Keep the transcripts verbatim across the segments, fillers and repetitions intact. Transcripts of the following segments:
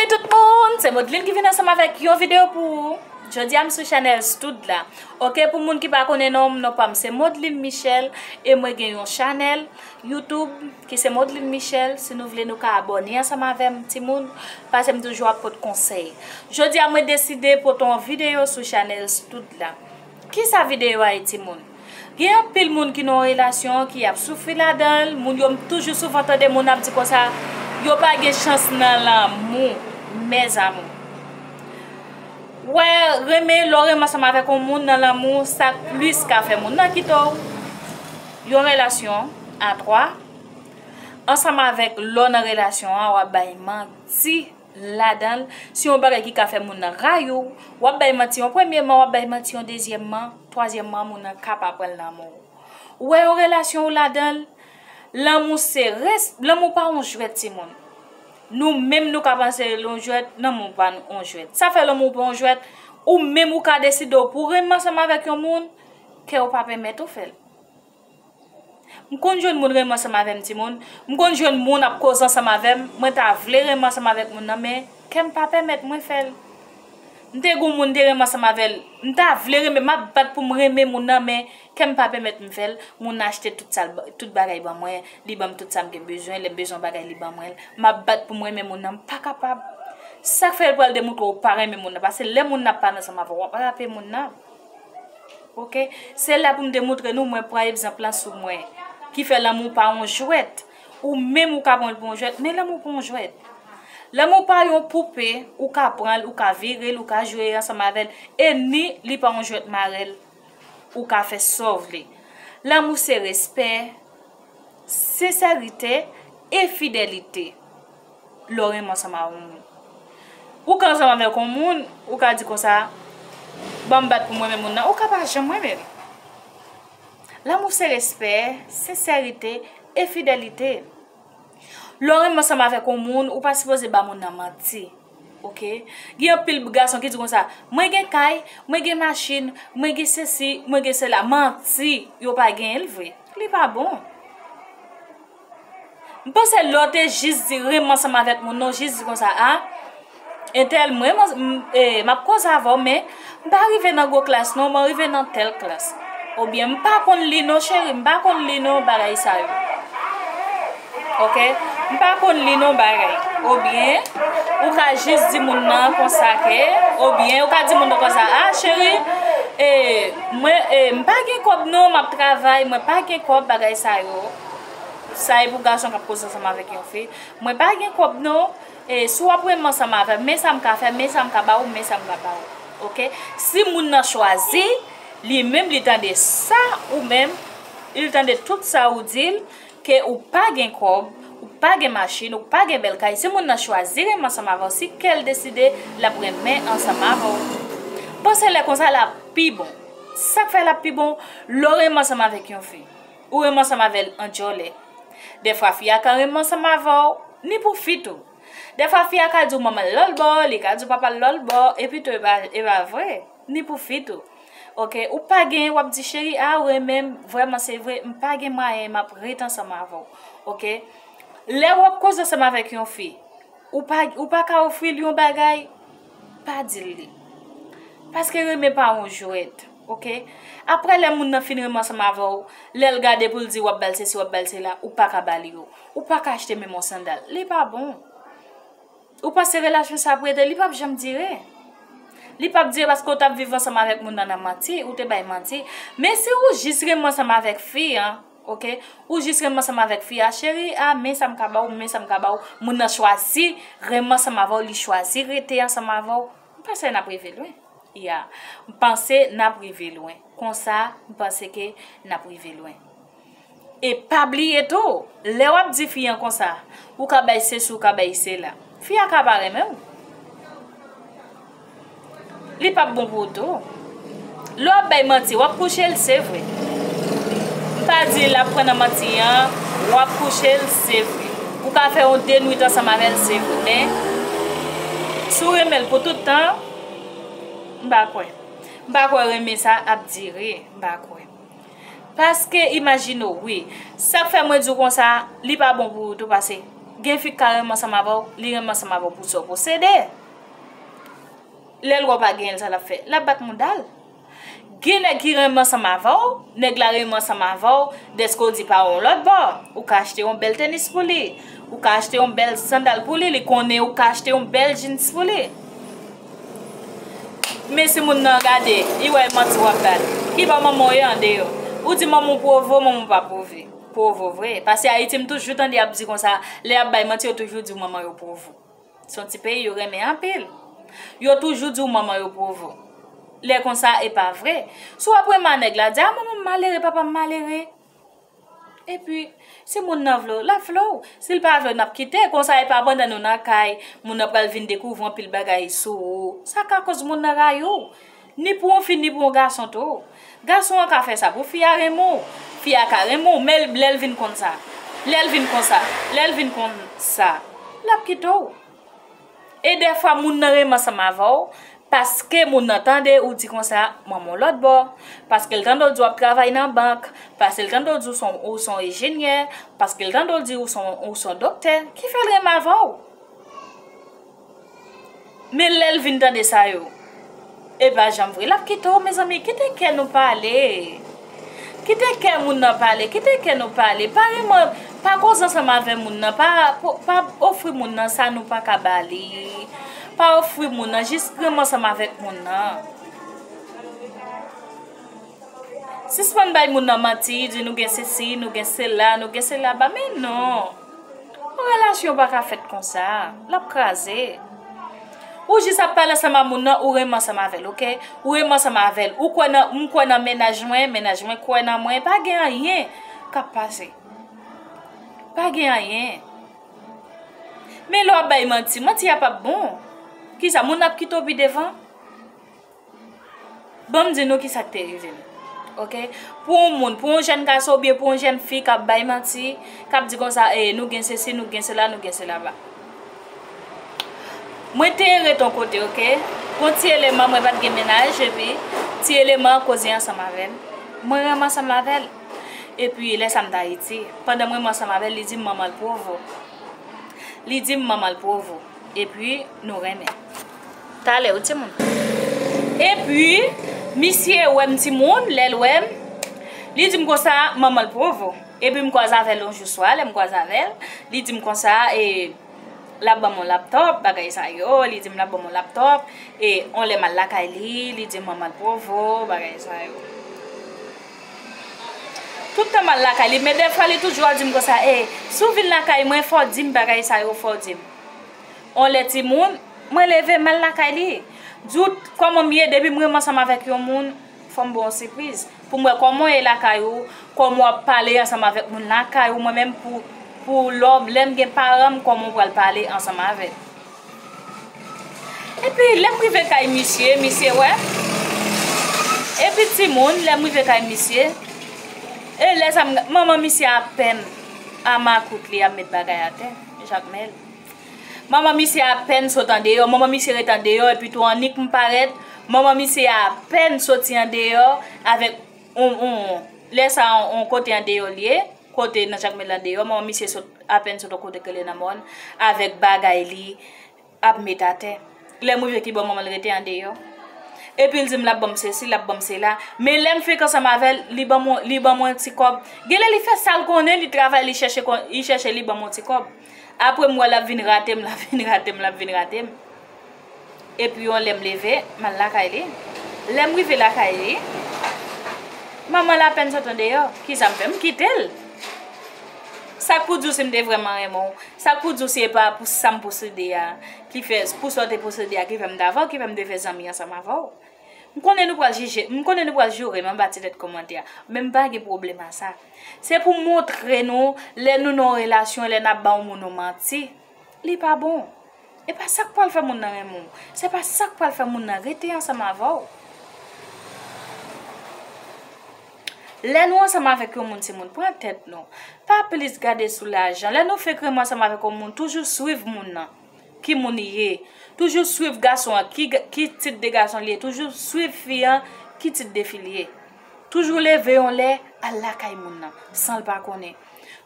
Tout moun, se Modeline ki vin ansanm avèk yon videyo pou ou. Jodi a m sou chanèl Stood la. Oke, pou moun ki pa konnen non m, non pa m se Modeline Michel, e mwen gen yon chanèl YouTube ki se Modeline Michel. Si nou vle, nou ka abòne ansanm avè m, timoun, paske m toujou ap pot konsèy. Jodi a mwen deside pote yon videyo sou chanèl Stood la. Kisa videyo a ye, timoun? Gen anpil moun ki nan yon relasyon ki ap soufri ladan l. Moun yo, m toujou souvan tande moun ap di konsa, yo pa gen chans nan lanmou, mes amours. Wè, renmen, lè w renmen ansanm avèk yon moun nan lanmou, sa k plis ka fè moun nan kite w. Yon relasyon a twa, ansanm avèk lè w nan relasyon an, w ap bay manti ladan l. Si yon bagay ki ka fè moun nan rayi w, w ap bay manti yon premye man, w ap bay manti yon dezyèm man, twazyèm man, moun nan ka pa pran l nan men w. Ou wè yon relasyon ou ladan l, lanmou se res-, lanmou pa yon jwèt, timoun. Nou menm nou ka panse l yon jwèt, lanmou pa yon jwèt. Sa fè lanmou pa yon jwèt, ou menm ou ka deside w pou renmen ansanm avèk yon moun, kè w pa pèmèt ou fè l. M konn jwenn moun renmen ansanm avè m, timoun. M konn jwenn moun ap koze ansanm avè m. Mwen ta vle renmen ansanm avèk moun nan, men kè m pa pèmèt mwen fè l. M te gen yon moun te renmen ansanm avè l. M ta vle renmen, m ap bat pou m renmen moun nan, men kè m pa pèmèt m fè l. Moun nan achte tout sa, tout bagay ban mwen. Li ban m tout sa m gen bezwen. Lè m bezwen yon bagay, li ban mwen l. M ap bat pou m renmen moun nan, m pa kapab. Sa k fè l pral demontre w pa renmen moun nan? Paske lè moun nan ap pale ansanm avè w, w ap rape moun nan. Oke? Se la pou m te montre nou, mwen pran egzanp lan sou mwen, ki fè lanmou pa yon jwèt. Ou menm ou ka pran l pou yon jwèt, men lanmou pa yon jwèt. Lanmou pa yon poupe, ou ka pran l, ou ka vire l, ou ka jwe ansanm avè l, e ni li pa yon jwèt marèl, ou ka fè sa w vle. Lanmou se respè, sensète e fidelite. Lè w renmen ansanm avèk yon moun. Ou ka ansanm avèk yon moun, ou ka di konsa, ban m bat pou m renmen moun nan, ou ka pa janm renmen l. Lanmou se respè, sensète e fidelite. Lè w renmen ansanm avèk yon moun, ou pa sipoze ba moun nan manti. Oke? Gen anpil gason ki di konsa, mwen gen kay, mwen gen machin, mwen gen sesi, mwen gen sela. Manti, yo pa genyen l vre. Li pa bon. M panse lè w te jis di renmen ansanm avèk moun nan, w jis di konsa, a, entèl, mwen, m, m, e, m ap koze avè w, men m pa rive nan gwo klas non, mwen rive nan tèl klas. Oubyen, m pa konn li non, cheri, m pa konn li non, bagay sa yo. Oke? M pa konn li non, bagay. Oubyen, ou ka jis di moun nan konsa ke, oubyen, ou ka di moun nan konsa, a, cheri, e, mwen, e, m pa gen kòb non, m ap travay, mwen pa gen kòb, bagay sa yo. Sa e pou gason k ap koze ansanm avèk yon fi. Mwen pa gen kòb non. E, si w ap renmen ansanm avè m, men sa m ka fè, men sa m ka ba ou, men sa m ka ba ou. Oke? Si moun nan chwazi, li menm li tande sa ou menm, li tande tout sa ou di l, ke ou pa gen kòb, ou pa gen machin, ou pa gen bèl kay, si moun nan chwazi renmen ansanm avè w, si kè l deside l ap renmen ansanm avè w, panse lè konsa l ap pi bon. Sa k fè l ap pi bon, lè w renmen ansanm avèk yon fi. Ou renmen ansanm avè l an djòlè. Dèfwa fi a ka renmen ansanm avè w, ni pou fi tou. Dèfwa fi a ka di w manman l lòt bò, li ka di w papa l lòt bò, epi tou e pa, e pa vre, ni pou fi tou. Oke, ou pa gen, w ap di cheri a, ou renmen m, vrèman se vre, m pa gen mwayen, m ap ret ansanm avè w. Oke? Lè w ap koze ansanm avèk yon fi, ou pa, ou pa ka ofri l yon bagay, pa di l li. Paske renmen pa yon jwèt, oke? Apre lè moun nan fin renmen ansanm avè w, lè l gade pou l di w ap ba l sesi, w ap ba l sela, ou pa ka ba li yo. Ou pa ka achte menm yon sandal. Li pa bon. Ou panse relasyon sa ap rete? Li p ap janm dire. Li p ap dire paske w t ap viv ansanm avèk moun nan nan manti, ou te bay manti. Men si ou jis renmen ansanm avèk fi an, oke? Ou jis renmen ansanm avèk fi a, cheri a, men sa m ka ba w, men sa m ka ba w. Moun nan chwazi renmen ansanm avè w, li chwazi rete ansanm avè w. M panse n ap rive lwen. Ya, m panse n ap rive lwen. Konsa, m panse ke n ap rive lwen. E pa bliye tou, lè w ap di fi an konsa, ou ka bay sesi, ou ka bay sela. Fi a ka pa renmen w. Li p ap bon pou ou tou. Lè w ap bay manti, w ap kouche l, se vre. M pa di l ap pran nan manti an, w ap kouche l, se vre. Ou ka fè yon de nwit ansanm avè l, se vre. Men, si w renmen l pou tout tan, m pa kwè. M pa kwè renmen sa ap dire, m pa kwè. Paske imajine w, wi. Sa k fè mwen di w konsa, li pa bon pou ou tou pase. Gen fi k ka renmen ansanm avè w, li renmen ansanm avè w pou sa w posede. Lè l wè w pa genyen l, sa l ap fè? L ap bat mouda l. Gen nèg ki renmen ansanm avè w, nèg la renmen ansanm avè w, dèske w di pa yon lòt bò. Ou ka achte yon bèl tenis pou li, ou ka achte yon bèl sandal pou li, li konnen ou ka achte yon bèl jeans pou li. Men si moun nan gade, li wè e manti w ap bat. Ki bò manman w ye andeyò? Ou di manman w Pwovo, manman w pa Pwove. Pwovo vre. Pase Ayiti, m toujou tande y ap di konsa, lè y ap bay manti, yo toujou di w manman yo Pwovo. Se yon ti peyi yo renmen anpil. Yo toujou di w manman yo Pwovo. Lè konsa, e pa vre. Si w ap renmen a nèg la, di, a, manman m malere, papa m malere. Epi, si moun nan vle w, l ap vle w. Si l pa vle w, n ap kite. Konsa, e pa pandan nou nan kay, moun nan pral vin dekouvri anpil bagay sou ou. Sa ka koz moun nan rayi w. Ni pou yon fi, ni pou yon gason tou. Gason an ka fè sa pou fi a renmen w. Fi a ka renmen w, men lè l vin konn sa. Lè l vin konsa. Lè l vin konsa. L ap kite w. E dèfwa moun nan renmen ansanm avè w, paske moun nan tande ou di konsa, manman w lòt bò, paske l tande w di w ap travay nan bank, paske l tande w di w se yon, ou se yon enjenyè, paske l tande w di ou se yon, ou se yon doktè, ki fè l renmen avè w. Men lè l vin tande sa yo, e pa janm vre. L ap kite w, mezanmi, kite kè nou pale. Kite kè moun nan pale, kite kè nou pale. Pa renmen, pa koze ansanm avè moun nan, pa, pa ofri moun nan sa nou pa ka ba li. Pa ofri moun nan, jis renmen ansanm avèk moun nan. Sispann bay moun nan manti, di nou gen sesi, nou gen sela, nou gen sela ba. Men non. Yon relasyon pa ka fèt konsa. L ap kraze. Ou jis ap pale ansanm a moun nan, ou renmen ansanm avè l, oke? Ou renmen ansanm avè l. Ou kwè nan, m kwè nan mennaj mwen, mennaj mwen kwè nan mwen. Pa gen anyen k ap pase. Pa gen anyen. Men lè w ap bay manti, manti a p ap bon. Kisa, moun nan ap kite w pi devan? Ban m di nou kisa k te rive m. Oke? Pou yon moun, pou yon jèn gason oubyen pou yon jèn fi k ap bay manti, k ap di konsa, e, nou gen sesi, nou gen sela, nou gen sela ba. Mwen te ret yon kote, oke? Gon ti eleman, mwen pa t gen mennaj, epi ti eleman an koze ansanm avè m. Mwen renmen ansanm avè l. Epi lè sa m t Ayiti, pandan mwen renmen ansanm avè l, li di m manman l Pwovo. Li di m manman l Pwovo. Epi nou renmen. Talè wi timoun. Epi misye wè m timoun, lè l wè m, li di m konsa manman l Pwovo. Epi m kwaze avè l yon jou swa, lè m kwaze avè l, li di m konsa, e, l ap ban m yon laptòp, bagay sa yo, li di m l ap ban m yon laptòp, e, yon lè m al lakay li, li di m manman l Pwovo, bagay sa yo. Tout tan m al lakay li, men dèfwa li toujou ap di m konsa, e, si w vin lakay mwen, fò w di m bagay sa yo, fò w di m. On lè timoun, mwen leve, m al lakay li. Di w kòman m ye, depi m renmen ansanm avèk yon moun, fò m ba w yon sipriz. Pou m wè kòman w ye lakay ou, kòman w ap pale ansanm avèk moun lakay ou, mwen menm pou, pou lè, lè m gen paran m, kòman w pral pale ansanm avè l. Epi, lè m rive kay misye, misye wè. Epi timoun, lè m rive kay misye, e lè sa m, manman misye apèn a makout li ap met bagay atè, jakmèl. Manman misye apèn sot andeyò, manman misye ret andeyò, epi tou annik m parèt, manman misye apèn soti andeyò avèk on, on, lè sa on, on kote andeyò l ye, kote nan jakmèl andeyò, manman misye sot, apèn sot on kote k rele nan mòn, avèk bagay li, ap met atè. Lè m rive kibò manman l rete andeyò. Epi l di m l ap ban m sesi, l ap ban m sela. Men lè m fenk ansanm avè l, li ban m, li ban m yon ti kòb. Genlè li fè sa l konnen, li travay, li chèche, li chèche, li ban m yon ti kòb. Apre m wè l ap vin rate m, l ap vin rate m, l ap vin rate m. Epi yon lè m leve, m al lakay li. Lè m rive lakay li, manman l apèn sot andeyò. Kisa m fè? M kite l. Sa k pou di w si m te vrèman renmen w? Sa k pou di w si e pa pou sa m posede a ki fè, pou sa w te posede a ki fè m t avè w, ki fè m te fè zanmi ansanm avè w? M konnen nou pral jije, m konnen nou pral joure m anba ti tèt kòmantè a, men m pa gen pwoblèm a sa. Se pou montre nou, lè nou nan yon relasyon, lè n ap ba yon moun yon manti, li pa bon. E pa sa k pral fè moun nan renmen w. Se pa sa k pral fè moun nan rete ansanm avè w. Lè nou ansanm avèk yon moun, timoun, pran tèt nou. Pa plis gade sou lajan. Lè nou fenk renmen ansanm avèk yon moun, toujou swiv moun nan. Ki moun li ye? Toujou swiv gason an. Ki, ki tit de gason li ye? Toujou swiv fi an. Ki tit de fi li ye? Toujou leve yon lè, al lakay moun nan, san l pa konnen.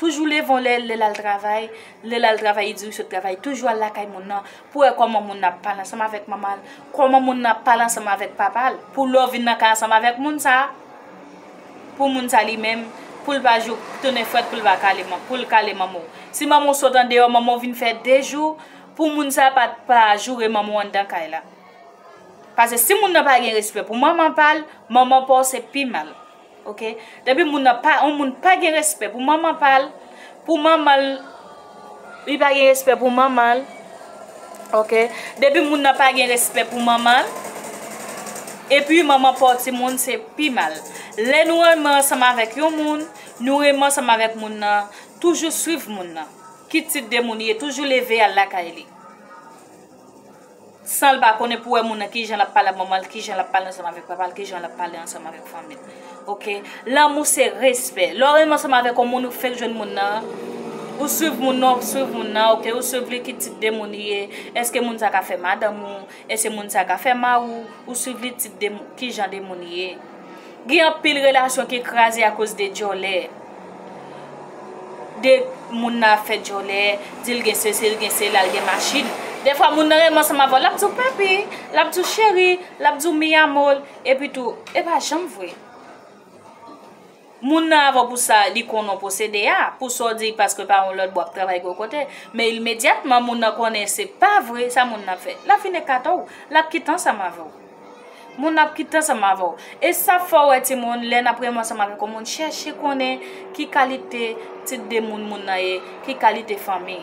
Toujou leve yon lè, lè l al travay, lè l al travay, li di li sot travay, toujou al lakay moun nan, pou wè kòman moun nan ap pale ansanm avèk manman l, kòman moun nan ap pale ansanm avèk papa l, pou lè w vin nan kay ansanm avèk moun sa a, pou moun sa li menm, pou l pa jou tounen frèt, pou l pa kale man-, pou l kale manman w. Si manman w sot andeyò, manman w vin fè de jou, pou moun sa pa, pa joure manman w anndan kay la. Paske si moun nan pa gen respè pou manman pa l, manman pa w se pi mal. Oke? Depi moun nan pa, yon moun pa gen respè pou manman pa l, pou manman l, li pa gen respè pou manman l. Oke? Depi moun nan pa gen respè pou manman l, epi manman pa w timoun se pi mal. Lè nou renmen ansanm avèk yon moun, nou renmen ansanm avèk moun nan, toujou swiv moun nan. Ki tit de moun li ye, toujou leve al lakay li. San l pa konnen pou wè moun nan kijan l ap pale ak manman l, kijan l ap pale ansanm avèk papa l, kijan l ap pale ansanm avèk fanmi l. Oke? Lanmou se respè. Lè w renmen ansanm avèk yon moun, ou fenk jwenn moun nan, ou swiv moun nan, ou swiv moun nan, oke? Ou swiv li ki tit de moun li ye, èske moun sa ka fè madanm ou, èske moun sa ka fè mari w, ou swiv li tit de mou-, kijan de moun li ye. Gen anpil relasyon ki kraze akoz de djòlè. De moun nan ap fè djòlè, di l gen sesi, l gen sela, l gen machin. Dèfwa moun nan renmen ansanm avè w, l ap di w papi, l ap di w cheri, l ap di w mi amor, epi tou, e pa janm vre. Moun nan avè w pou sa, li konnen w posede a, pou sa w di paske pa yon lòt bò ap travay gwo kote. Men imedyatman moun nan konnen se pa vre sa moun nan ap fè, l ap vin ekate w, l ap kite ansanm avè w. Moun ap kite ansanm avè w. E sa fò w wè timoun, lè n ap renmen ansanm avèk yon moun, chèche konnen ki kalite tit de moun moun nan ye, ki kalite fanmi.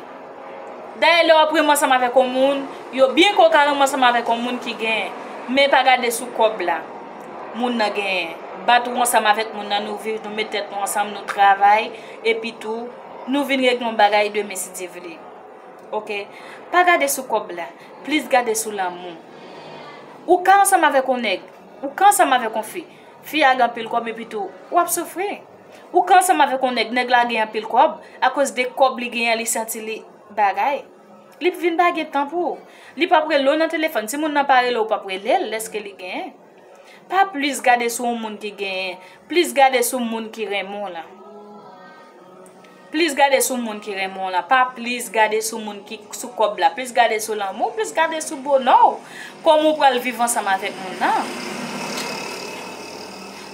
Dayè, lè w ap renmen ansanm avèk yon moun, yo byen ke w ka renmen ansanm avèk yon moun ki genyen, men pa gade sou kòb la moun nan genyen. Bat ou ansanm avèk moun nan, nou viv, nou met tèt nou ansanm, nou travay, epi tou, nou vin regle yon bagay demen si Dye vle. Oke? Pa gade sou kòb la, plis gade sou lanmou. Ou ka ansanm avèk yon nèg, ou ka ansanm avèk yon fi, fi a gen anpil kòb epi tou, w ap soufri. Ou ka ansanm avèk yon nèg, nèg la gen anpil kòb, akoz de kòb li genyen, li santi li bagay. Li vin pa gen tan pou ou. Li p ap rele w nan telefòn. Si moun nan pa rele w, ou p ap rele l, lèske li genyen. Pa plis gade sou yon moun ki genyen, plis gade sou moun ki renmen w lan. Plis gade sou moun ki renmen w lan, pa plis gade sou moun ki sou kòb la, plis gade sou lanmou, plis gade sou bonè w, kòman w pral viv ansanm avèk moun nan.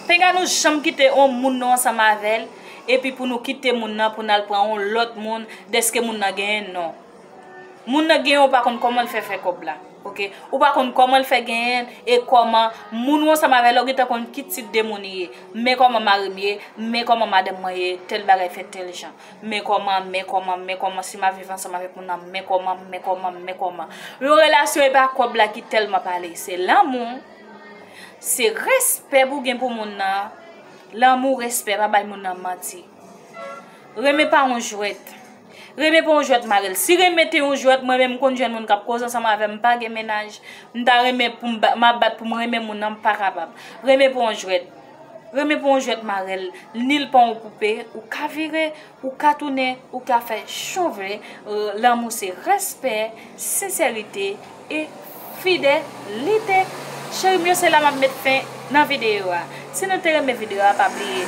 Penga nou janm kite yon moun nou ansanm avè l, epi pou nou kite moun nan, pou n al pran yon lòt moun, dèske moun nan genyen, non. Moun nan genyen, ou pa konn kòman l fè fè kòb la. Oke? Ou pa konn kòman l fè genyen l, e kòman moun ou ansanm avè l, ou gentan konn ki tit de moun li ye. Men kòman mari m ye, men kòman madanm mwen ye, tèl bagay fèt tèl jan. Men kòman, men kòman, men kòman, si m ap viv ansanm avèk moun nan, men kòman, men kòman, men kòman. Yon relasyon e pa kòb la ki tèlman pale, se lanmou, se respè pou gen pou moun nan. Lanmou, respè, pa bay moun nan manti. Renmen pa yon jwèt. Renmen pa yon jwèt mare l. Si renmen te yon jwèt, mwen menm m konn jwenn moun k ap koze ansanm avè m, m pa gen mennaj. M ta renmen pou m ba-, m ap bat pou m renmen moun nan, m pa kapab. Renmen pa yon jwèt. Renmen pa yon jwèt mare l. Ni l pa yon poupe, ou ka vire, ou ka tounen, ou ka fè jan w vle. Euh, lanmou se respè, sensèite e fidelite. Cheri m yo, se la m ap met fen nan videyo a. Si nou te renmen videyo a, pa bliye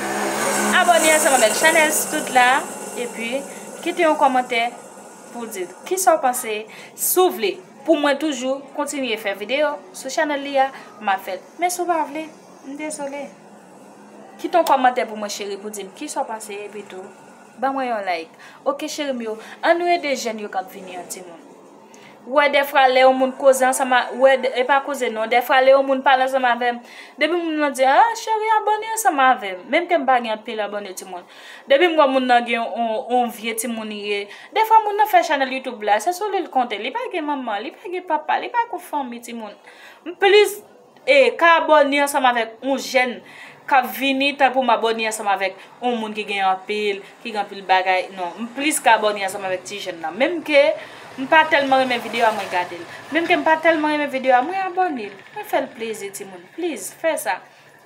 abòne ansanm avèk chanèl Stout la, epi kite yon kòmantè pou di kisa w panse. Si w vle pou mwen toujou kontinye fè videyo sou chanèl li a, m ap fè l. Men si w pa vle, m dezole. Kite yon kòmantè pou mwen, cheri, pou di m kisa w panse, epi tou, ban mwen yon like. Oke, cheri m yo, ann nou ede jèn yo k ap vini an, timoun. Ou wè, dèfwa, lè yon moun koze ansanm a, ou wè, e pa koze non, dèfwa, lè yon moun pale ansanm avè m, depi moun nan di, "Ah, cheri, abòne ansanm avè m." Menm ke m pa gen anpil abòne, timoun. Depi m wè moun nan gen yon, yon vye timoun li ye, dèfwa, moun nan fè chanèl YouTube la, se sou li l konte. Li pa gen manman, li pa gen papa, li pa gen fanmi, timoun. M plis e ka abòne ansanm avèk yon jèn k ap vini, tankou m abòne ansanm avèk yon moun ki gen anpil, ki gen anpil bagay. Non, m plis ka abòne ansanm avèk ti jèn nan. Menm ke m pa tèlman renmen videyo a, mwen gade l. Menm ke m pa tèlman renmen videyo a, mwen abòne l. Mwen fè l plezi, timoun. Please, fè sa.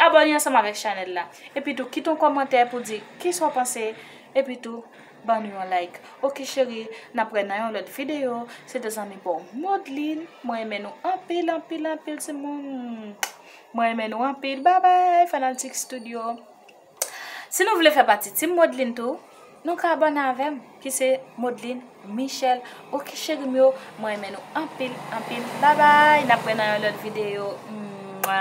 Abòne ansanm avèk chanèl la. Epi tou, kite yon kòmantè pou di kisa w panse. Epi tou, ban nou yon like. Oke, cheri, n ap wè nan yon lòt videyo. Se te zanmi pa w Modeline. Mwen renmen nou anpil, anpil, anpil, timoun. Mwen renmen nou anpil. Babay, Fanatik Studio. Si nou vle fè pati Team Modeline tou, Nou ka abòne avè m, ki se Modeline Michel. Oke, cheri m yo, mwen renmen nou anpil, anpil. Babay, n ap wè nan yon lòt videyo. Mwa.